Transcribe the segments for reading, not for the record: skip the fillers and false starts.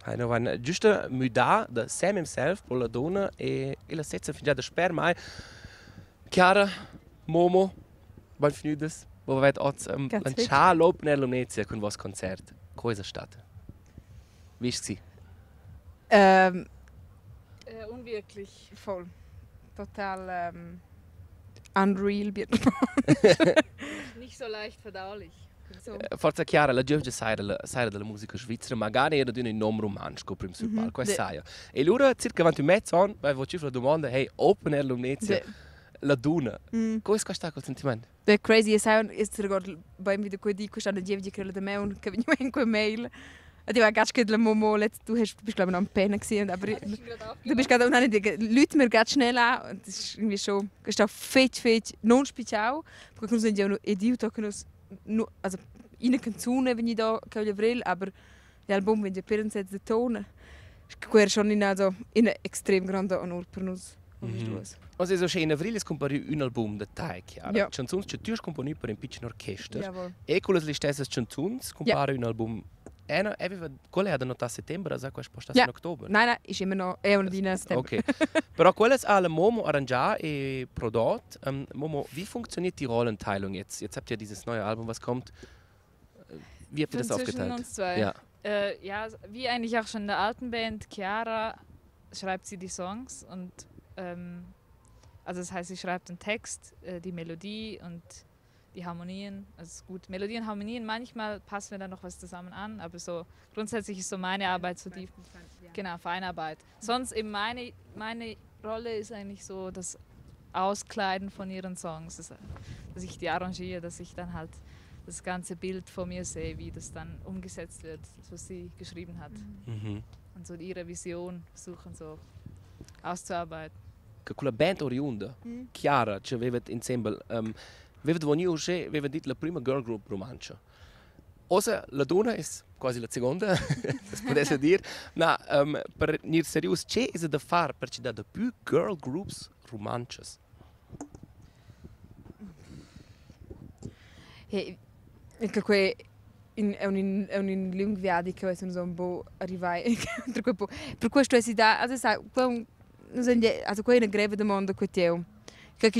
Hai van giusto müda da Sam himself pro la donna e la setza fin già da sper mai. Chiara, Momo, ban fnudes. Wo vet oz lanciar l'open Lumnezia con vos concert. Cosa è stata? Wie ist sie? Unwirklich. Voll. Total unreal. Nicht so leicht verdaulich. So. Forza Chiara, la giovane sai della musica svizzera, magari era di un nome romantico prima sul palco, sai. E allora circa 20 mezzo anni, vai voce la domanda, hey, open air Lumnezia, la duna. Come è stato quel sentimento? The crazy sound is ricordo bei mi da quei di questa giovane che da me un che veniva in quei mail. Und ich war ganz gut, Momo, du bist glaube ich noch am Pennen gewesen, aber du bist gerade auch nicht die Leute mir ganz schnell an und das ist irgendwie schon, ist auch fett non special, perché noi siamo edito che nos also in canzone wenn ich da che avril, aber l'album wenn ich per set de tone, è schon in also in extrem grande onor per nos. Also so in avril es compari un album de tai Chiara. Ja. Canzons che tu componi per un piccolo orchestra. Jawohl. E con le stesse canzons compari un album. Quella è da nota a settembre, sa questa posta in ottobre. Nein, ist immer noch una di settembre. Okay. Però quella è alla Momo arrangiato e prodotto. Momo, wie funktioniert die Rollenteilung jetzt? Jetzt habt ihr dieses neue Album, was kommt. Wie habt ihr das aufgeteilt? Uns zwei. Ja. Ja, wie eigentlich auch schon in der alten Band, Chiara schreibt sie die Songs und also das heißt, sie schreibt den Text, die Melodie und die Harmonien, also gut, Melodien und Harmonien, manchmal passen wir dann noch was zusammen an, aber so grundsätzlich ist so meine Arbeit so die genau, Feinarbeit. Sonst eben meine Rolle ist eigentlich so das Auskleiden von ihren Songs, dass ich die arrangiere, dass ich dann halt das ganze Bild vor mir sehe, wie das dann umgesetzt wird, was sie geschrieben hat. Und so ihre Vision versuchen so auszuarbeiten. Che quella band oriunda, Chiara, ci avevat insieme, avevat vognuto che aveva detto la prima girl group romancia. Osa la donna è quasi la seconda, si potesse dire, ma per nir serius, c'è è da fare per ci dare più girl groups romances? Ecco qui è un lungo viaggio che sono un po' arrivati per questo è si dà also sai also qui è una greve domanda che io che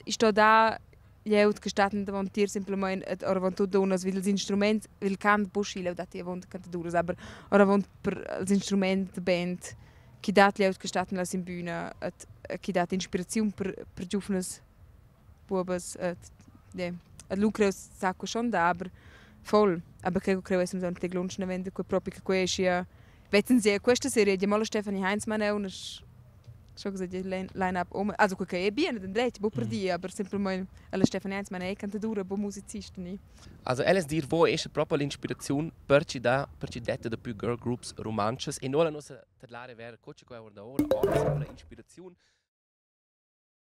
sto da io che staten davant dir semplicemente ora vont tutto unas vil instrument vil can buschile da tie vont cantaduras aber ora vont per l'instrument band che dat io che staten la in bühne che dat ispirazione per giovnes bubas lucro sacco schon da aber voll aber che credo che sono te glunch ne vende que proprio che questa vetzen sie questa serie di Molla Stefanie Heinzmann e unas schon gesagt die line-up also che è bene den dret bo per dia aber semplicemente alla Stefanie Heinzmann è cantadora bo musicista ni Also alles dir wo è proprio l'ispirazione per ci dette da più girl groups romances e non la nostra parlare vera coach che ora da ora la ispirazione